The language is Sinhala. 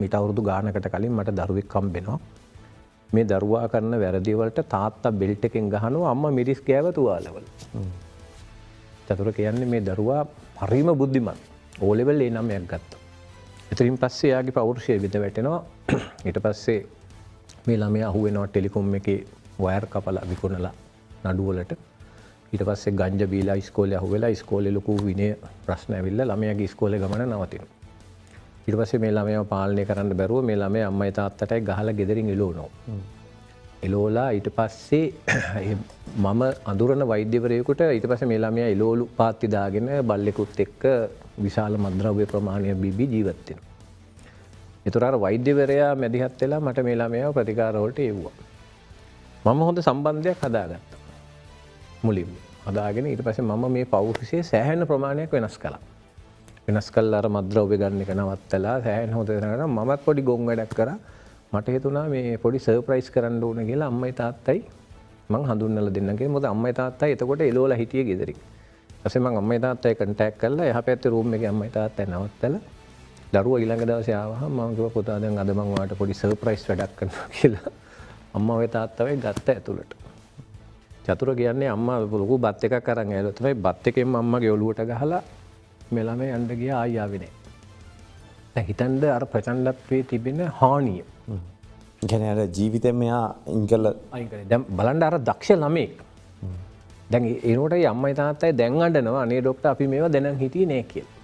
මීට අවුරුදු ගානකට කලින් මට දරුවෙක් හම්බෙනවා. මේ දරුවා කරන වැරදි වලට තාත්තා බෙල්ට් එකෙන් ගහනවා, අම්මා මිරිස් කෑව තුවාලවල. චතුර කියන්නේ මේ දරුවා හරිම බුද්ධිමත්. ඕ ලෙවල් ඒ නමයක් ගත්තා. එතනින් පස්සේ එයාගේ පෞරුෂය විඳ වැටෙනවා. ඊට පස්සේ මේ ළමයා අහුවෙනවා ටෙලිකොම් එකේ වයර් කපලා විකුණලා නඩු වලට. ඊට පස්සේ ගංජා බීලා ඉස්කෝලේ අහුවෙලා ඉස්කෝලේ ලොකු විනය ප්‍රශ්න ඇවිල්ලා ළමයාගේ ඉස්කෝලේ ගමන නවතිනවා. ඊට පස්සේ මේ ළමයාව පාලනය කරන්න බැරුව මේ ළමයා අම්මයි තාත්තටයි ගහලා ගෙදරින් එළවනවා. එළවලා ඊට පස්සේ මම අඳුරන වෛද්‍යවරයෙකුට ඊට පස්සේ මේ ළමයා එළවලු පාත්ති දාගෙන බල්ලෙකුත් එක්ක විශාල මත්ද්‍රව්‍ය ප්‍රමාණයක් බිබී ජීවත් වෙනවා. ඒතර අර වෛද්‍යවරයා මැදිහත් වෙලා මට මේ ළමයාව ප්‍රතිකාර වලට එව්වා. මම හොඳ සම්බන්ධයක් හදාගත්තා. මුලින්ම හදාගෙන ඊට පස්සේ මම මේ පෞරුෂයේ සෑහෙන ප්‍රමාණයක් වෙනස් කළා. වෙනස් කළා අර මත්ද්‍රව්‍ය ගන්න එක නවත්තලා සෑහෙන හොඳ වෙනකන් මමත් පොඩි ගොන් වැඩක් කරා. මට හිතුණා මේ පොඩි සර්ප්‍රයිස් කරන්න ඕන කියලා අම්මයි තාත්තයි මං හඳුන්වලා දෙන්නම් කියලා. මොකද අම්මයි තාත්තයි එතකොට එළවලා හිටියේ ගෙදරින්. ඊපස්සේ මං අම්මයි තාත්තයි කන්ටැක්ට් කරලා එහා පැත්තේ රූම් එකේ අම්මයි තාත්තයි නවත්තලා දරුවා ඊළඟ දවසේ ආවහම මං කිව්වා පුතා දැන් අද මං ඔයාලට පොඩි සර්ප්‍රයිස් වැඩක් කරනවා කියලා. අම්මා ඔය තාත්තවයි ගත්ත ඇතුළට. චතුර කියන්නේ අම්මා ලොකු බත් එකක් අරන් ඇවිල්ලා තමයි බත් එකෙන්ම අම්මගේ ඔලුවට ගහලා මේ ළමයා යන්න ගියා ආයි ආවේ නෑ. දැන් හිතන්න අර ප්‍රචණ්ඩත්වයේ තිබෙන හානිය. ඒ කියන්නේ අර ජීවිතෙන් මෙයා අයින් කරලා අයින් කරේ. දැන් බලන්න අර දක්ෂ ළමෙක්. දැන් ඒනකොට ඒ අම්මයි තාත්තයි දැන් අඬනවා අනේ ඩොක්ටර් අපි මේවා දැනන් හිටියේ නෑ කියලා.